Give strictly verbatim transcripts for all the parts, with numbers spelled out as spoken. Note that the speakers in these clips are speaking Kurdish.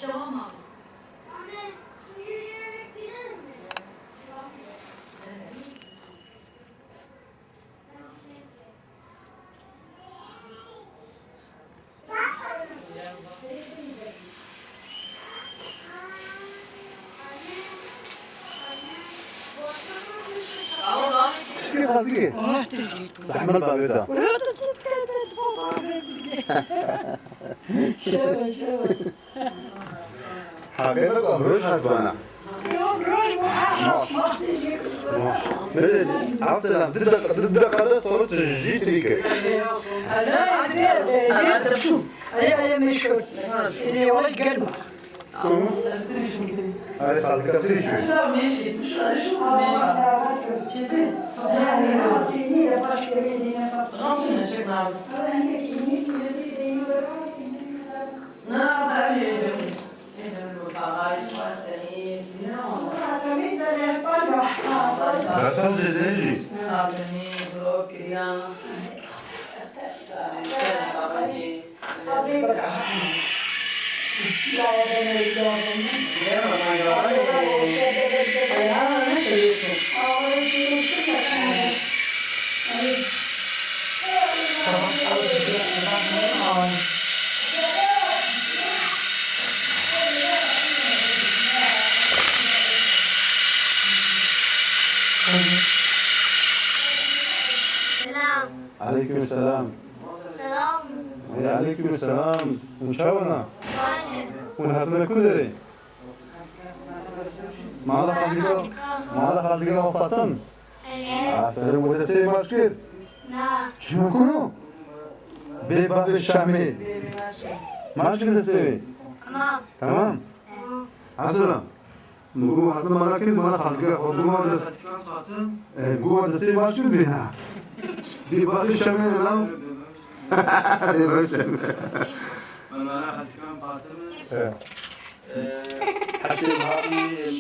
Tamam abi. Çikî xelkê? Zehmet babê te. Şewe, şewe. Heqê me ku em roj hesbana. Roj, roj, maş, maş, maş. Bê, Abselam, du deq-, du, du deqa de solo tu jî tirî kir. Ele, ele, meşhur. Ele, ele, meşhur. Ele, ele, gelme. Tamam. Hadi, kaldık, yaptı işi. Şu an meşhur, şu an, şu an meşhur. Çepe. Seni de baş yemeğine satın. Tamam, şimdi çek abi. Nasıl dedeci? Selam. Aleyküm selam. Selam. Ve aleyküm selam. Hûn çawa ne? Baş e. Hûn hatine ku derê? Mala xaldiga, mala xaldiga xwe fatin? Evet. Aferin, we destê baş kir? Na. Çima ku no? Bê bavê Şamê. Maç kir destê wê? Tamam. Tamam. Tamam. Mesela, min got, hatin mala kir, mala xaldiga xwe, got, ma dest-, e, got, destê baş kir bêna. Bê bavê Şamê na. Bê bavê Şamê. Min mala xaldiga xwe fatin. Evet. Ee, Hepsini hatî, e,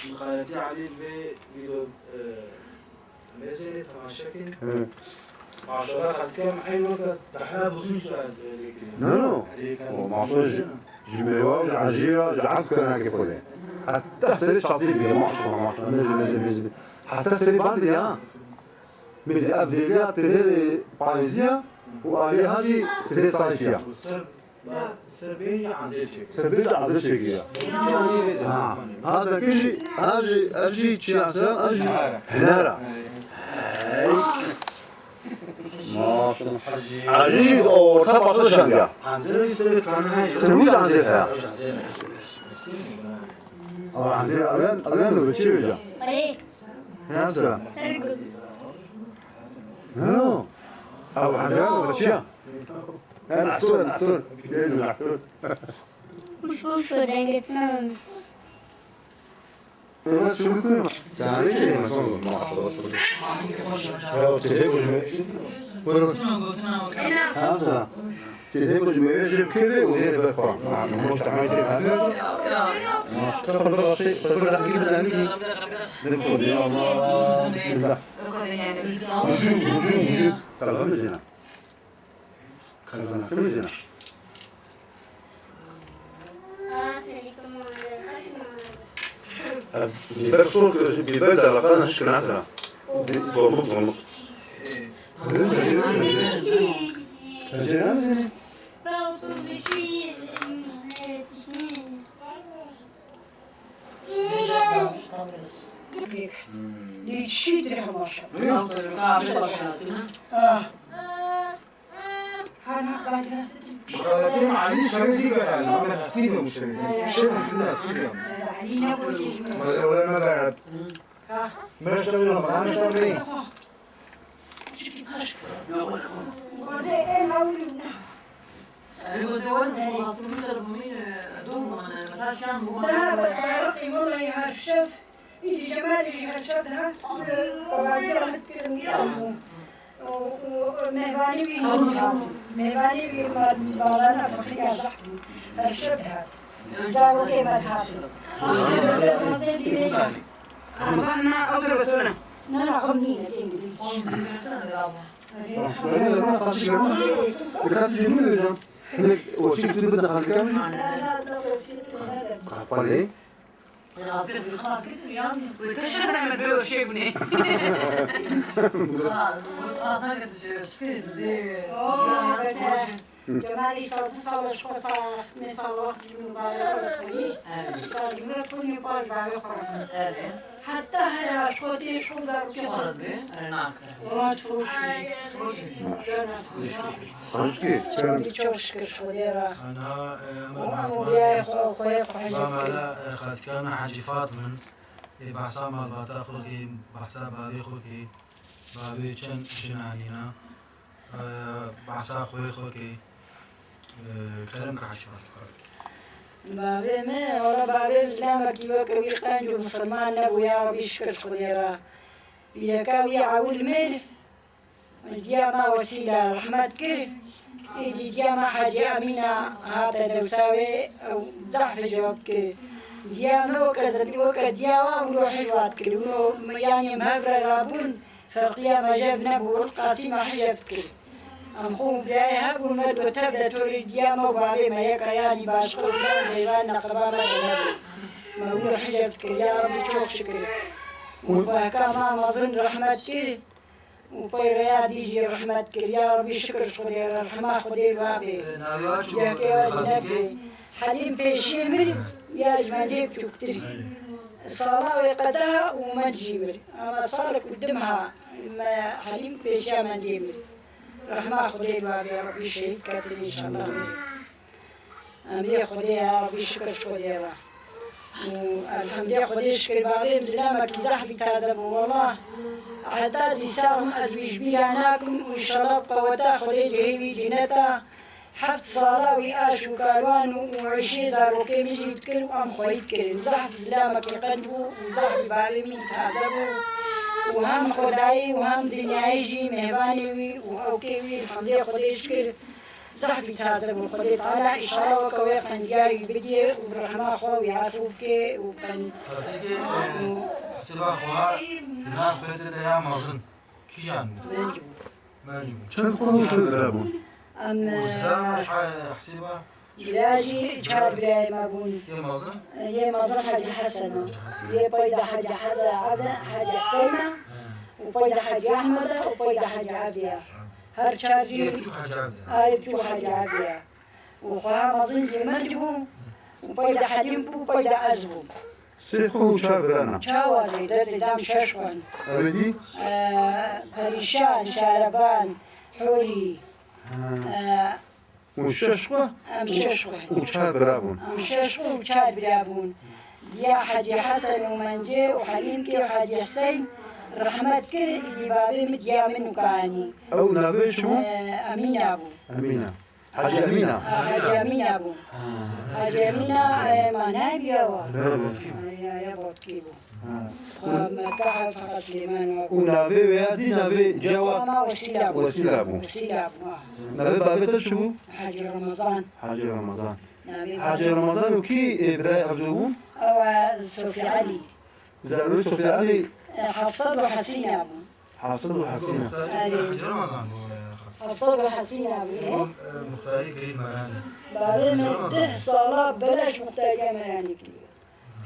mixayetî Elî li vê vîdeo, e, meselê temaşe kin. Hı. Maşallah, xelkê em eyn weke tehna bûzûn şa lê kirin. No, no. O maşallah ji, ji mêwa, ji ecîra, ji erd kenekê xwe de. Heta serê çatî bî, maşallah, maşallah. Mezin, mezin, mezin. Heta serê bandê ya. Mêzî ev dêliya têdê payîziya û aliyê ha jî têdê tayfiya. Ser, ser bê jî ezê çêkir. Ser bê jî ezê çêkir ya. Ha, ha, belkî jî, ha jî, ev jî çi ya ser, ev jî hunera. Hey. Maşallah. Hecî, o orta parça şandiya. Ser wî jî ezê heye. Ama ezê, ev yan, ev yan çi veca? He, Abdullah. No. Ew hezar û çiya? En ator, en ator. Dêdin ator. Şu, şu dengetine. Ama şu ku? Tanrı şey, maşallah, maşallah. Ya, o tede kuzme. Buyurun. Ha, sana. Tê hê ku ji mêvê jê bikeve û hê li ber xwe. Moş temay tê hebe. Moş ka xwe li ber xwe, xwe li ber rehmî bide, rehmî. Dim xwe, ya Allah, bismillah. Hücum, hücum, hücum. Kalkan mezina. Kalkan mezina. Ev bîber soğuk, bîber de alakalı hiç günah da. Dolmuş, dolmuş. Tencere mi? Yetişiyor dirhem aşağı. Ah. Muxalatin Elî şevê dî gere, me hestî ve muşevê. Şev hûn ne hestî ve. Elî ne bu? Wele, wele me gere. Meşte wele, meşte wele. Daha da tarık imanla her şef. Îdî Cemalî jî her şev dihat, qebaziya mit kirin ya. Û, û mêvanî wî hûn dihat. Mêvanî wî me balana feqîriya zehf bû. Her şev dihat. Zarokê me dihat. Ramazan na ew dirbetone. Na, na, xem nîne, kêm dibe. Dikkat jî min hocam. Hinek weşî tu bidin xalika min? Qapalê. Te şebre me bê weşê gune. Kemalî sal, du sal ji xwe sal, xitmê sal wext jî min bavê xwe dixwînî. Sal ji min re dixwînî, paş bavê xwe re. Heta hera ji xwe tê, ji xwe dar û kê xwe re dibê. Wela tu roj bî. Roj bî. Jana tu roj bî. Roj bî. Kerem. Çok şükür Xwedê re. Ana, e, Û Emre em Mehmet, birayê xwe, xweyê xwe hejê ba mala, e, xaltika min Hecî Fatma in. Ê behsa malbata xwe kê, behsa bavê xwe kê. Bavê çend jin anîna. Ee, behsa xwê xwe kê, ee, kerem ke Hecî Fatma. Bavê me, wala bavê Îslamekî weke wî qenc û misilman nebû, ya Rebî şikir Xwedê re. Pîreka wî ewil mir, diya me Wesîla rehmet kir. Êdî diya me Hecî Emîna hate dewsa wê, ew zehf hicab kir. Diya me weke zedî, weke diya wa wilo hicab kir. Wilo me, yanî em hev re rabûn, Ferqiya me jev nebû, Qasî me hicab kir. Em xwe û birayê hebûn, me do tev de torî diya me û bavê me yeka, yanî başqa û meyvan neqeba me de nebû. Me wilo hicab kir, ya Rebî çok şükür. Û xwehka me mezin rehmet kir. Û pey rêya dî jî rehmet kir. Ya Rebî şikir ji Xwedê re, rehma Xwedê li we bê. Ee, navê wa çi bû, Cihekê we jî xaltikê? Nebê. Helîm pêşiyê mir, ya ji me dê biçûktir. Sala wê qeda û me jî mir. Ama salek û dim ha, me Helîm pêşiya me dê mir. Rehma Xwedê li we bê, Rebî şehîd ketin înşallah. Emrê Xwedê ye, Rebî şikir ji Xwedê re. Û elhemdê Xwedê şikir bavê min zilamekî zehfî taze bû. Wela heta dîsa ez wî ji bîra nakim û înşallah bi qeweta Xwedê cihê wî cineta. Heft sala wî aş û karwan û, û îşê zarokê min jî dikir û em xweyî dikirin. Zehf zilamekî qenc bû û zehfî bavê min taze bû. Û hem xwedayî û hem dinyayî jî mêvanê wî û ewkê wî elhemdê Xwedê şikir. Zehfî taze bû. Xwedê Teala înşallah weke wê qendiya wî bidiyê û bi rehma xwe wî efû bike û qen-, Xaltikê, e, hesêba xwe, di nav xwe de ya mezin. Kîjan bû? Menc bû. Menc bû. Çend xwe û çend bira bûn? Em, Û zana e, şa-, hesêba? Bira jî çar birayê me bûn. Yê mezin? Yê mezin Hecî Hesen e. Yê peyda Hecî Hese-, Hecî Heseyna. He. Û peyda Hecî Ehmed e û peyda Hecî Evdî ye. Her çar jî Yê biçûk Hecî Evdî ye. Ay biçûk Hecî Evdî ye. Û xweha mezin jî Menc bû, û peyda Helîm bû, peyda ez bûm. Sê xwe û çar birana. Çawa zêde didam şeş xwe. Ew ê dî? Ee, Perîşan, Şereban, Hûrî. Ha. Ee, Hûn şeş xwe? Em şeş xwe. Û çar bira bûn. Em şeş xwe û çar bira bûn. Diya Hecî Hesen û Mencê û Helîmkê û Hecî Hüseyn rehmet kir, îdî bavê min diya min û kanî. Ew navê çi bû? Ee, Emîna bû. Emîna. Hacî Emîna. Hacî Emîna bû. Hacî Emîna, e, manayê bîra wa. Belê. Manayê Botkî bû. Ha. Xwe Mekka Feqet Silêman wa. Û navê wê ya dî, navê ciya wa? Ama Wesîla bû. Wesîla bû. Wesîla bû, ha. Navê bavê te çi bû? Hacî Remezan. Hacî Remezan. Navê Hacî bavê. Remezan û kî, e, birayê hevdû bûn? Ew, e, Sofî Elî. Zarokê Sofî Elî? E, Hafsat û Hesîna bûn. Hafsat û Hesîna. Erê. Hacî Remezan bû, e, Hafsat û Hesîna bû. Bû, e, muxtarî kirî Meranê. Bavê min deh sala belaş muxtariya Meranê kiriye.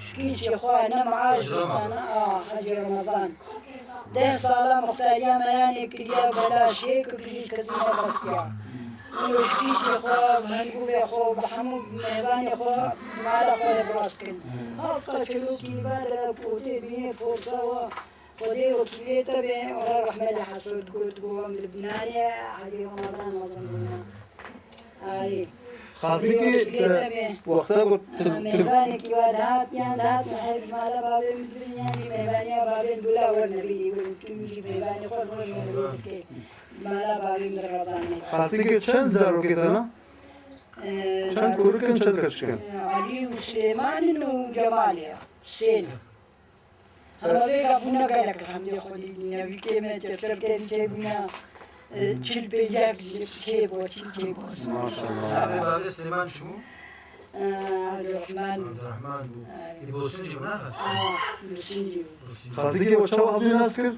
Şikî çê xwe ne maaş distana, a, Hacî Remezan. Deh sala muxtariya Meranê kiriye belaş, hê kukirî ji kesî nebestiya. Û şikî çê xwe, hingûvê xwe, bi hemû mêvanê xwe, mala xwe de birast kirin. Hafta çilokî li ber dere kotê bînê forsa wa. Xwedê wekîlê te be, wela rehme li Hesûd got, got em li Lubnanê, Hecî Remezan mezin bûne. Arê. Xaltîkî, Xwedê wekîlê te be. Wexta got, tu, tu Mêvanekî wa dihat, yan dihat, me her mala bavê min dibin, yan jî mêvaniya bavê min dula werne bîrî, wê tu min jî mêvanê xwe bi xwe jî dike. Mala bavê min di Rezanê. Xaltîkî çend zarokê te ne? Ee, Çend zarok-, korik in, çend keçik in? Ee, Elî û Silêman in û Cemal e. Sê ne. Hema vêga bûne gelek, elhemdê Xwedê, newîkê me, çepçepkê me çêbûne, e, çil pêncek çêbû, çil çêbû. Maşallah. Navê bavê Silêman çi bû? E, Abdurrahman bû. Abdurrahman bû. Evet. Ê Bosinci bû, ne? Ah, Bosinci bû. Bosinci. Xaltîkê we çawa hevdû nas kir?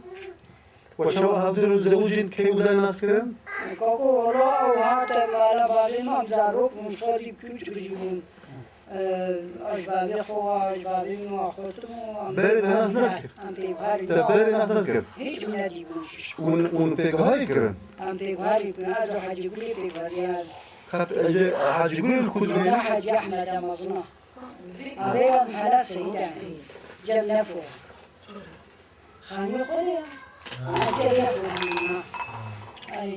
We çawa hevdû zewicîn, key û day nas kirin? Kako wala ew hate mala bavê me, em zarok bûn, salî biçûçik jî bûn. Ev, ez bavê xwe, ez bavê min wa xwestim û em Berê te nas nekir? Em pêkvarî Te berê nas nekir? Hiç nedîbûn jî. Hûn, hûn pêkvarî kirin? Em pêkvarî kirin. Ez û Hecî Gulê pêkvarî ez. Xet, ecê Hecî Gulê li ku dibî? Mela Hecî Ehmed e mezin e. Avê ya mehela Seyîd e. Cem Nefo. Xanî xwe de ya. Eke ya xwe ya. Ay.